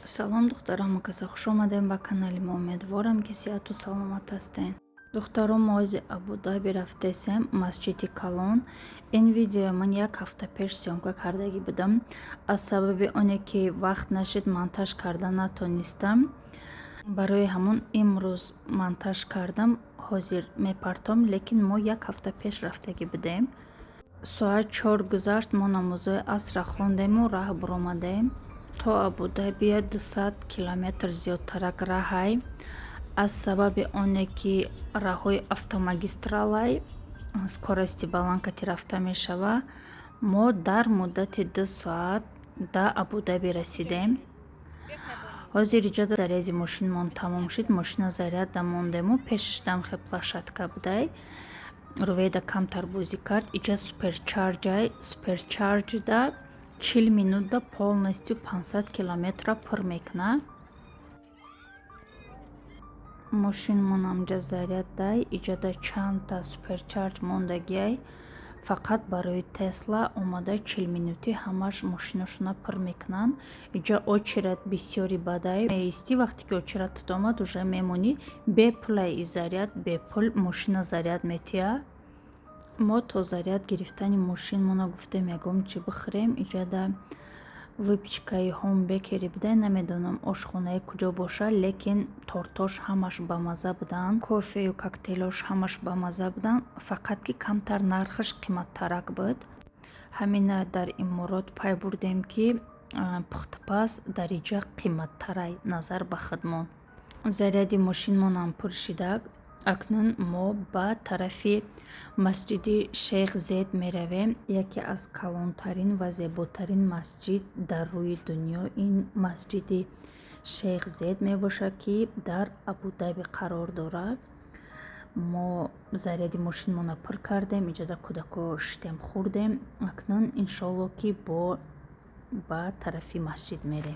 Салом, духтаро, ҳамакаса хуш омадем ба канали мо. Умедворам, ки сиҳату саломат ҳастен. Духтаро, мо ози Абудаби рафтесем, масҷиди калон. Ин видеоя ман як ҳафта пеш съёмка кардагӣ будам. Аз сабаби оне ки вақт нашид, монтаж карда натонистам. Барои ҳамон имрӯз монтаж кардам, ҳозир мепартом, лекин мо як ҳафта пеш рафтагӣ будем. Соат 4 гузашт, мо намозҳои асрра хондему раҳ буромадем. То Абудабия 200 километр зиёдтарак раҳай. Аз сабаби оне ки раҳҳои автомагистралай, скорости баланд кати рафта мешава, мо дар муддати 2 соат да Абудаби расидем. Ҳозир иҷо заряди мошинмон тамом шуд, мошина заряд дамондему пешаш дамхе площадка будай. Рувейда камтар бозӣ кард. Иҷа суперчарҷай, суперчарҷда 40 минутда полностью 500 километра пур мекунад. Мошинмон амҷа заряд дай, иҷода чандта суперчарҷ мондагиай. Фақат барои Тесла омада 40 минутӣ ҳамаш мошиношона пур мекунанд. Иҷа очередь бисёри бадай. Меистӣ, вақте ки очередьат омад, уже мемонӣ. Бепулай и заряд, бепул мошина заряд метиҳад. Мо то заряд гирифтани мошинмона гуфтем ягон чӣ бихӯрем. Иҷода выпечкаи Home Bakery будай, намедонам ошхонаи куҷо боша, лекин тортош ҳамаш бамазза буданд, кофею коктейлош ҳамаш бамазза буданд, фақат ки камтар нархаш қиматтарак буд. Ҳамина дар Иморот пай бурдем, ки пухтупаз дар иҷа қиматтарай назар ба худмон. Заряди мошинмонам пур шидак. Акнун мо ба тарафи масҷиди Шейх Зед меравем, яке аз калонтарин ва зеботарин масҷид дар рӯи дунё. Ин масҷиди Шейх Зед мебошад, ки дар Абудаби қарор дорад. Мо заряди мошинмонро пур кардем, иҷода кӯдако шитем, хӯрдем. Акнун иншоалло ки бо ба тарафи масҷид мерем.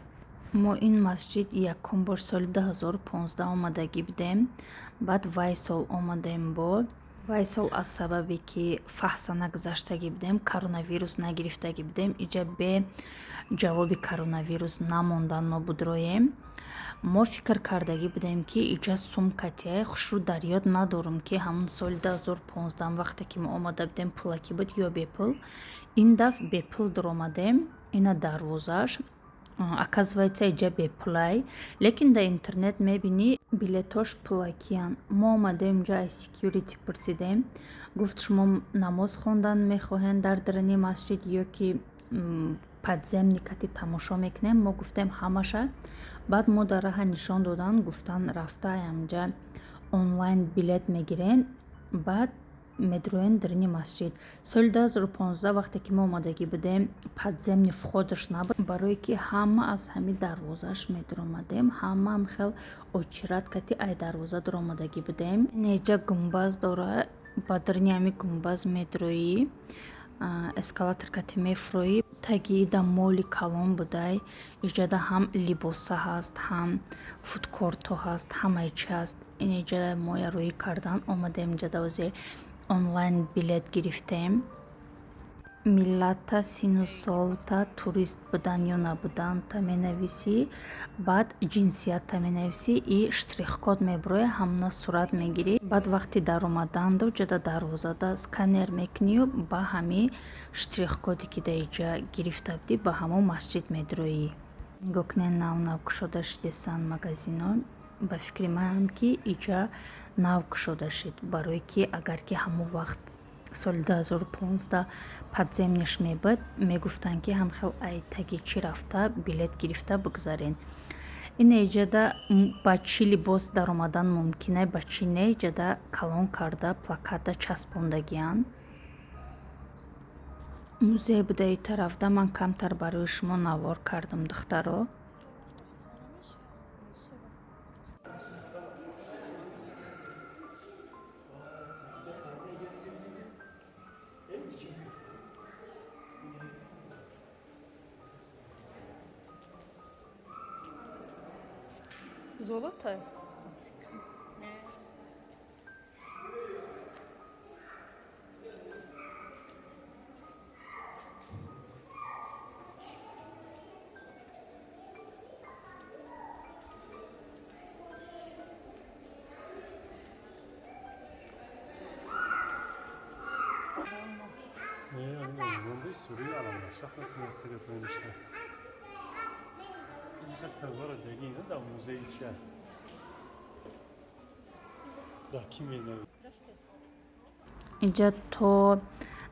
Мо ин масҷид якум бор соли 2015 омадагӣ будем. Баъд вай сол омадем, бо вай сол аз сабабе ки фаҳса нагузаштагӣ будем, коронавирус нагирифтагӣ будем, иҷа бе ҷавоби коронавирус намондан мо будроем. Мо фикр кардагӣ будем, ки иҷа сумкатия хушрӯ. Дар ёд надорам, ки ҳамон соли 2015 вақте ки мо омада будем, пулакӣ буд ё бепул. Ин дафъ бепул дуромадем. Ина дарвозааш, оказывается, иҷа бепулай, лекин дар интернет мебинӣ, билетош пулакиянд. Мо омадем инҷо, аз секьюрити пурсидем, гуфт: «Шумо намоз хондан мехоҳед дар даруни масҷид ё ки подземный кати тамошо мекунем?» Мо гуфтем ҳамаша. Баъд мо дар раҳа нишон доданд, гуфтанд: «Рафта амҷа онлайн билет мегирен, баъд медроен даруни масҷид». Соли 2015 вақте ки мо омадагӣ будем, подземный входаш набуд, барое ки ҳама аз ҳами дарвозааш медуромадем, ҳамаам хел очередь кати ай дарвоза дуромадагӣ будем. Инаиҷа гумбаз дора, ба даруни ҳами гумбаз медроӣ, эскалатор кати мефуроӣ. Таги ида моли калон будай. Иҷода ҳам либоса ҳаст, ҳам фудкортҳо ҳаст, ҳамаи чи ҳаст. Инаиҷа моя рӯӣ кардан омадем. Иҷода озе онлайн билет гирифтем. Миллатта, сину солта, турист будан ё набуданта менависӣ, баъд ҷинсиятта менависӣ и штрихкод мебуроя, ҳамна сурат мегирӣ. Баъд вақти даромаданду ҷода дарвозада сканер мекунию ба ҳами штрихкоде ки дар иҷа гирифта будӣ, ба ҳамон масҷид медроӣ. Нигоҳ кунед, нав нав кушода шудесанд магазино. Ба фикри манам, ки иҷа нав кушода шуд, барое ки агар ки ҳамон вақт соли 2015 подземныйш мебуд, мегуфтанд, ки ҳамхел ай таги чӣ рафта билет гирифта бигзарен. Ин иҷода ба чӣ либос даромадан мумкина, ба чӣ не, иҷода калон карда плаката часпондагианд. Музей буда и тарафда, ман камтар барои шумо навор кардам, духтаро. Золото? Инҷа то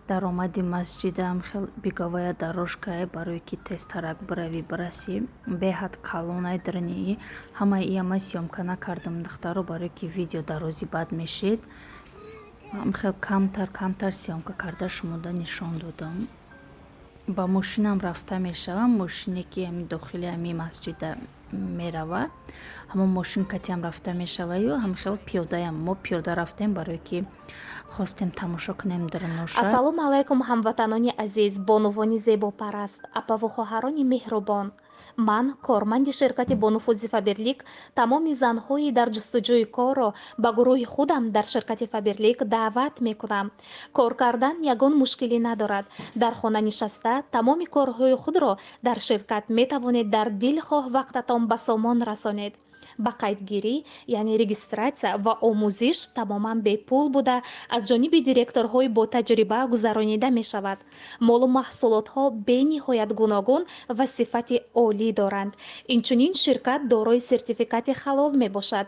даромади масҷидам хел беговая дорожкае, барое ки тезтарак биравӣ бирасӣ. Беҳад калонай дарунии. Ҳамаи ияма съёмка накардам, духтаро, барое ки видео дарози бад мешид. Хел камтар камтар съёмка карда шумода нишон додам. Ба мошинам рафта мешавам, мошине ки ҳами дохили ҳами масҷида мерава, ҳамон мошин катиам рафта мешаваю ҳам хел пиёдаям. Мо пиёда рафтем, барое ки хостем тамошо кунем даруноша. Ассалому алайкум, ҳамватанони азиз, бонувони зебопараст, апаву хоҳарони меҳрубон. Ман, корманди ширкати бонуфузи Фаберлик, тамоми занҳои дар ҷустуҷӯи корро ба гурӯҳи худам дар ширкати Фаберлик даъват мекунам. Кор кардан ягон мушкилӣ надорад. Дар хона нишаста тамоми корҳои худро дар ширкат метавонед дар дилхоҳ вақтатон ба сомон расонед. Ба қайдгирӣ, яъне регистратсия ва омӯзиш тамоман бепул буда, аз ҷониби директорҳои ботаҷриба гузаронида мешавад. Молу маҳсулотҳо бениҳоят гуногун ва сифати олӣ доранд. Инчунин ширкат дорои сертификати ҳалол мебошад.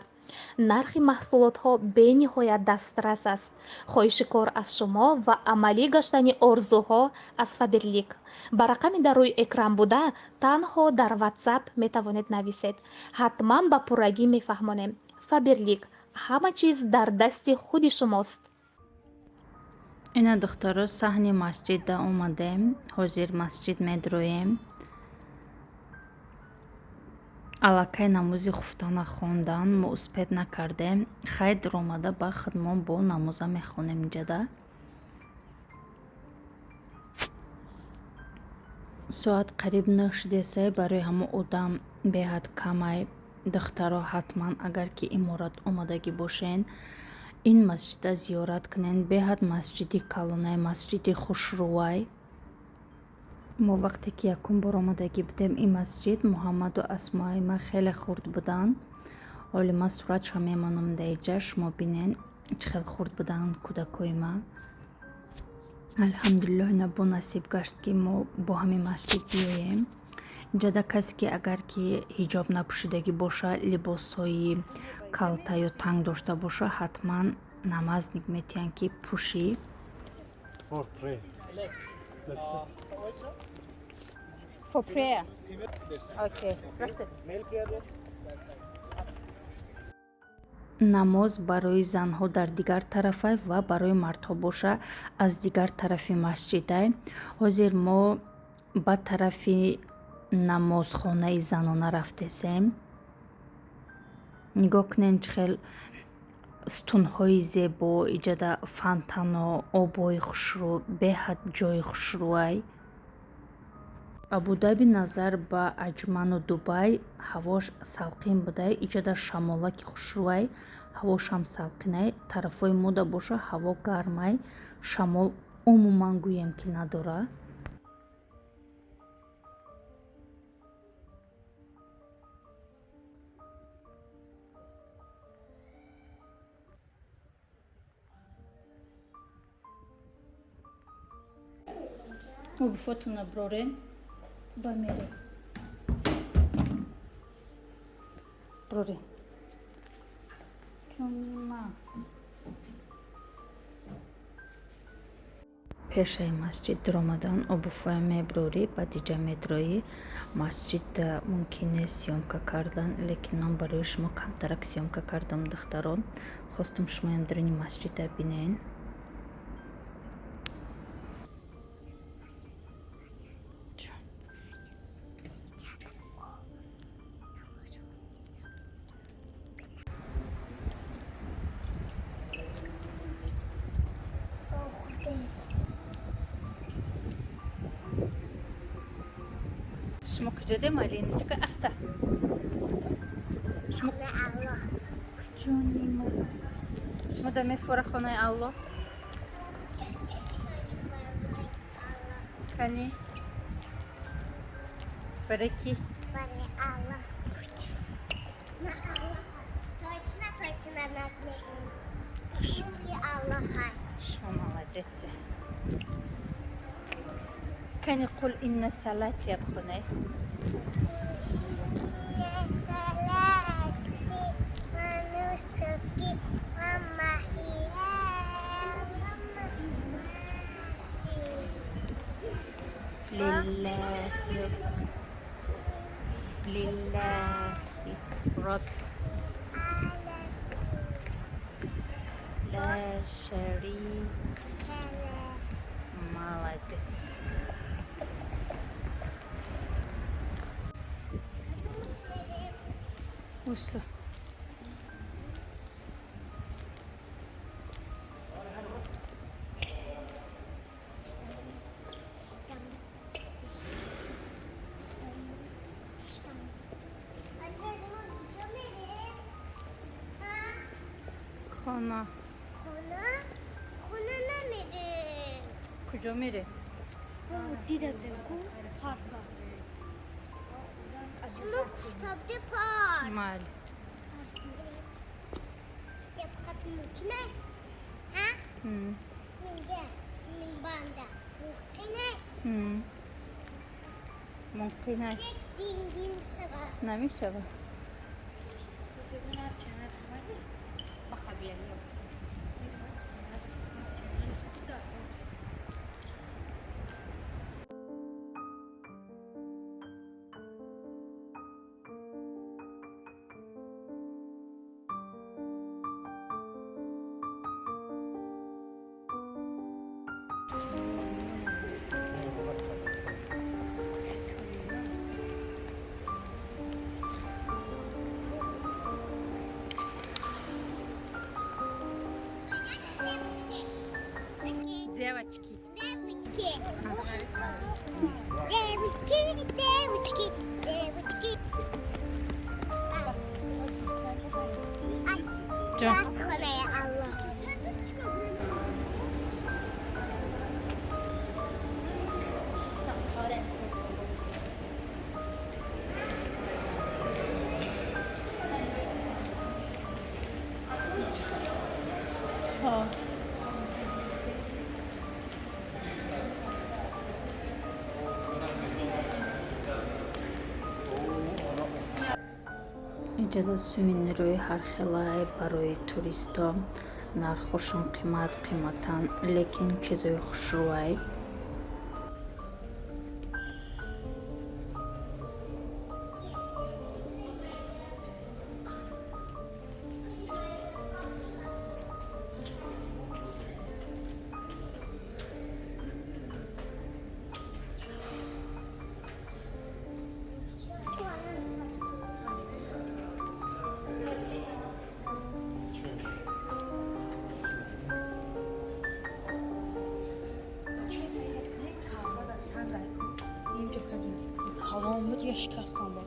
Нархи маҳсулотҳо бениҳоят дастрас аст. Хоҳиши кор аз шумо ва амалӣ гаштани орзуҳо аз Фаберлик. Ба рақами дар рӯи экран буда танҳо дар WhatsApp метавонед нависед. Ҳатман ба пуррагӣ мефаҳмонем. Фаберлик, ҳама чиз дар дасти худи шумост. Ина, духтаро, саҳни масҷидда омадем. Ҳозир масҷид медроем. Аллакай намози хуфтана хондан, мо успеть накардем. Хайр, омада ба худмон бо намоза мехонем инҷада. Соат қариб 9 шудесай, барои ҳамо одам беҳад камай. Духтаро, ҳатман агар ки иморат омадагӣ бошен, ин масҷида зиёрат кунен. Беҳад масҷиди калонай, масҷиди хушрӯвай. Мо вақте ки якум бор омадагӣ будем ин масҷид, Муҳаммаду Асмои ма хеле хурд буданд. Ҳоли ман суратша мемонам дар иҷа, шумо бинен чӣ хел хурд буданд кӯдакои ман. Алҳамдулиллоҳ, ина бо насиб гашт, ки мо бо ҳамин масҷид биёем. Инҷада касе ки агар ки ҳиҷоб напӯшидагӣ боша, либосҳои калта ё танг дошта боша, ҳатман намазник метиҳанд, ки пӯшӣ. For prayer. Okay. Намоз барои занҳо дар дигар тарафай ва барои мардҳо боша аз дигар тарафи масҷидай. Ҳозир мо ба тарафи намозхонаи занона рафтесем. Нигоҳ кунем, чӣ хел сутунҳои зебо, иҷада фонтано, обҳои хушрӯ, беҳад ҷои хушрӯай. Абудаби назар ба Аҷману Дубай ҳавош салқин будай. Иҷада шамолаки хушрӯай, ҳавошам салқинай. Тарафҳои мода боша ҳаво гармай, шамол умуман гӯем ки надора. Обуфотона брорен ба мерем. Брорен. Чума. Пешаи масҷид дуромадан обуфоя меброрӣ, баъд иҷа медроӣ. Масҷидда мумкин нест съёмка кардан, лекин ман барои шумо камтарак съёмка кардам, духтарон. Хостум шумоям даруни масҷидда бинен. Шумо куҷодем, Алиночка? Аста. Шумо куҷонимо? Шумо да мефора хонаи Аллоҳ? Кани? Барои ки? Барои Аллоҳ. Точно, точно нас мегӯем. Аллоҳ. Шумо молодец. Кани قل إن صلاتي бхоне. صلاتي ونسكي ومحياي ومماتي. لله لله رب العالمين. لا شريك له. Молодец. Усо. Хона. Хона? Хона намерем. Куҷо мере? Дидам ку парка. Шумо гуфтабде парк. Майли. Ҷабқат мумкина? Ҳа? Минҷа, минбанда мумкина? Мумкина. Як дин дин сава. Намешава. Девочки. Девочки. Девочки. Девочки, девочки, девочки. Ҷон. Аз хонаи Аллоҳ. Иҷода сувенирҳои ҳархелае барои туристҳо, нархҳошон қимат қиматанд, лекин чизои хушрӯай. Калон буд я шикастам бо.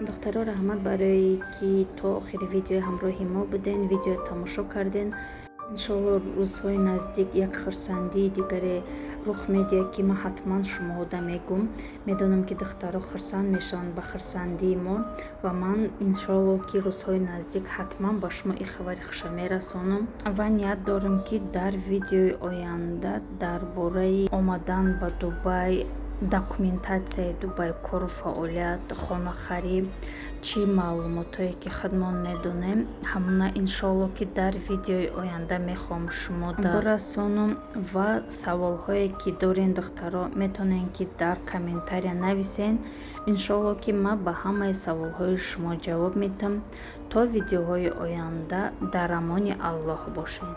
Духтаро, раҳмат барое ки то охири видеои ҳамроҳи мо буден, видео тамошо карден. Иншоалло, рӯзҳои наздик як хурсандии дигаре рух медиҳад, ки ман ҳатман шумоҳода мегӯм. Медонам, ки духтаро хурсанд мешаванд ба хурсандии мо, ва ман иншоалло, ки рӯзҳои наздик ҳатман ба шумо ин хабари хуша мерасонам ва ният дорам, ки дар видеои оянда дар бораи омадан ба Дубай, документатсияи Дубай, кору фаъолият, хонахарӣ, чӣ маълумотҳое ки худмон медонем, ҳамона иншоалло, ки дар видеои оянда мехоҳам шумо бирасонам. Ва саволҳое ки дорен, духтаро, метавонем, ки дар комментария нависен. Иншоалло, ки ман ба ҳамаи саволҳои шумо ҷавоб медиҳам. То видеоҳои оянда дар амони Аллоҳ бошед.